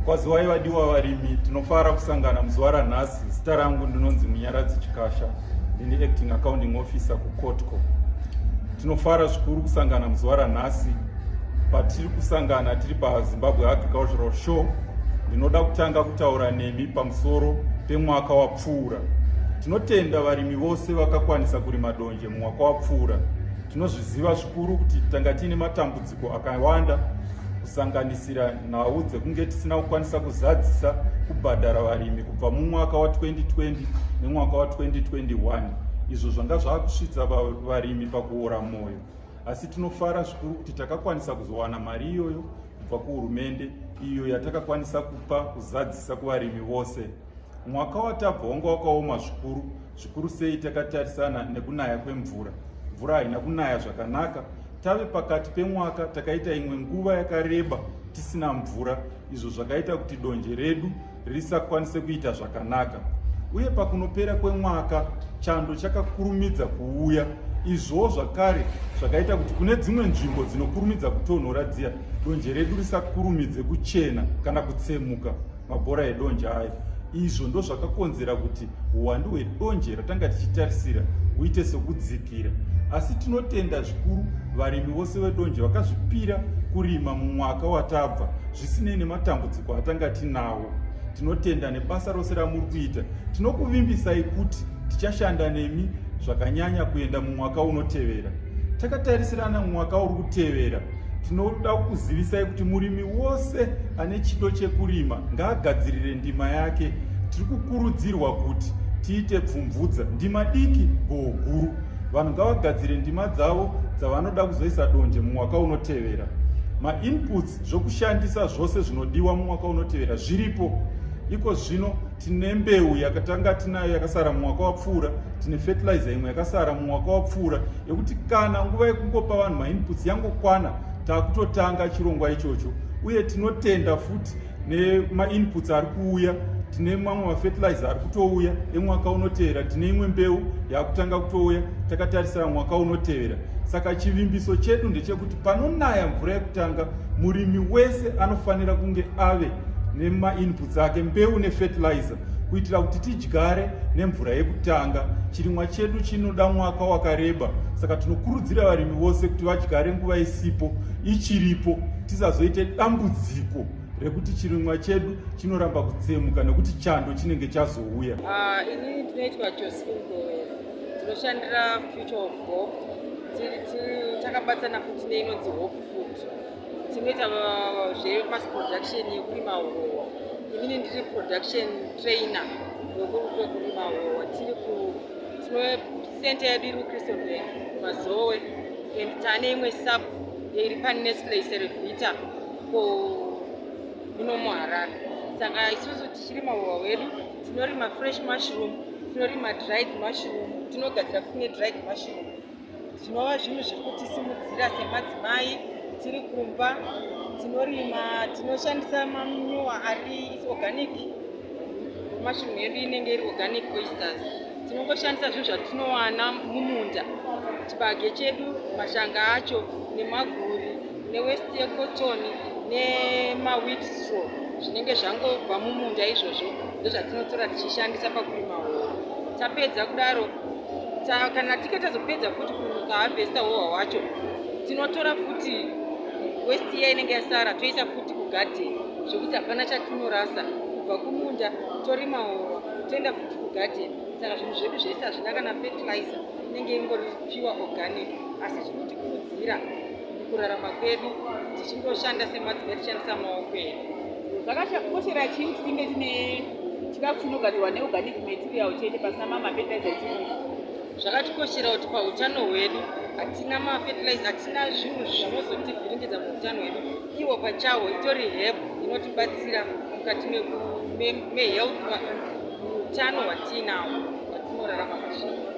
Kwaziwai vadiwa varimi, tinofara kusangana muzuva ranhasi. Zita rangu ndinonzi Munyaradzi Chikasha, ndini acting accounting officer kuCottco. Tinofara zvikuru kusangana muzuva ranhasi patiri kusangana tiri paZimbabwe Agricultural Show. Ndinoda kutanga kutaura nemi pamusoro pemwaka wapfuura. Tinotenda varimi vose vakakwanisa kurima donje mumwaka wapfuura. Tinozviziva zvikuru kuti tanga tiine matambudziko akawanda kusanganisira nhau dzekunge tisina kukwanisa kuzadzisa kubhadhara varimi kubva mumwaka wa2020 nemwaka wa2021 izvo zvanga zvakusvitsa varimi pakuora mwoyo. Asi tinofara zvikuru kuti takakwanisa kuzowana mari iyoyo kubva kuhurumende iyo yatakakwanisa kupa kuzadzisa kuvarimi vose. Mwaka watabva wanga wakaoma zvikuru, zvikuru sei takatarisana nekunaya kwemvura. Mvura haina kunaya zvakanaka. Tave pakati pemwaka takaita imwe nguva yakareba tisina mvura izvo zvakaita kuti donje redu risakwanise kuita zvakanaka. Uye pakunopera kwemwaka chando chakakurumidza kuuya izvowo zvakare zvakaita kuti kune dzimwe nzvimbo dzinokurumidza kutonhora dziya donje redu risakurumidze kuchena kana kutsemuka mabhora edonje ayo. Izvo ndozvakakonzera kuti huwandu hwedonje ratanga tichitarisira huite sekudzikira. Asi tinotenda zvikuru varimi vose vedonje vakazvipira kurima mumwaka watabva zvisinei nematambudziko atanga tinawo. Tinotenda nebasa rose ramuri kuita. Tinokuvimbisai kuti tichashanda nemi zvakanyanya kuenda mumwaka unotevera. Takatarisirana mumwaka uri kutevera, tinoda kukuzivisai kuti murimi wose ane chido chekurima ngaagadzirire ndima yake. Tiri kukurudzirwa kuti tiite pfumvudza, ndima diki goho guru. Vanhu ngavagadzire ndima dzavo dzavanoda kuzoisa donje mumwaka unotevera. Mainputs, zvokushandisa zvose zvinodiwa mumwaka unotevera zviripo. Iko zvino tine mbeu yakatanga tinayo yakasara mumwaka wapfuura, tine fertilizer imwe yakasara mumwaka wapfuura yekuti kana nguva yekungopa vanhu mainputs yangokwana takutotanga chirongwa ichocho. Uye tinotenda futi nemainputs ari kuuya, tine mamwe mafertilizer ari kutouya emwaka unotevera, tine imwe mbeu yakutanga kutouya takatarisira mwaka unotevera. Saka chivimbiso chedu ndechekuti panonaya mvura yekutanga murimi wese anofanira kunge ave nemainputs ake, mbeu nefertilizer, kuitira kuti tidyare nemvura yekutanga. Chirimwa chedu chinoda mwaka wakareba, saka tinokurudzira varimi vose kuti vadyare nguva isipo ichiripo, tisazoite dambudziko rekuti chirimwa chedu chinoramba kutsemuka nekuti chando chinenge chazouya. Ini ndinoitwa Josephine Gowera, tinoshandira Future of Hope, takabatana futi neinonzi Hope Food. Tinoita zvemass production yekurima howa. Inini ndiri production trainer wekurima howa. Tiri ku tino center yedu iri kuChristian Bank Mazowe, and tane imwe sub iri paNestle Cerevita muno muHarare. Saka isusu tichirima howa hwedu, tinorima fresh mushroom, tinorima dried mushroom, tinogadzira futi nedried mushroom, zvinova zvinhu zviri kutisimudzira semadzimai tiri kumba. Tinorima, tinoshandisa manyowa ari organic, mushroom yedu inenge iri organic oysters. Tinongoshandisa zvinhu zvatinowana mumunda, chibage chedu, mashanga acho nemaguri newaste yecotton nemawheat straw zvinenge zvangobva mumunda. Izvozvo ndozvatinotora tichishandisa pakurima howa. Tapedza kudaro, kana tinge tazopedza futi kuharvesta hohwa hwacho, tinotora futi waste iya inenge yasara toisa futi kugadheni, zvekuti hapana chatinorasa. Kubva kumunda torima hohwa, toenda futi kugadheni. Saka zvinhu zvedu zvese hazvina kana fertilizer, inenge ingori pure organic, asi zviri kutikurudzira mukurarama kwedu tichingoshanda semadzimai tichishandisa maoko edu. Zvakakoshera chii kuti tinge tine chikafu chinogadzirwa neorganic material chete pasina mamafertilizer echirungu? Zvakatikoshera kuti pautano hwedu hatina mafertilizer, hatina zvinhu zvinozotivhiringidza muutano hwedu. Iwo pachawo itori herb inotibatsira mukati mehealth, utano hwatiinawo hwatinorarama pazvino.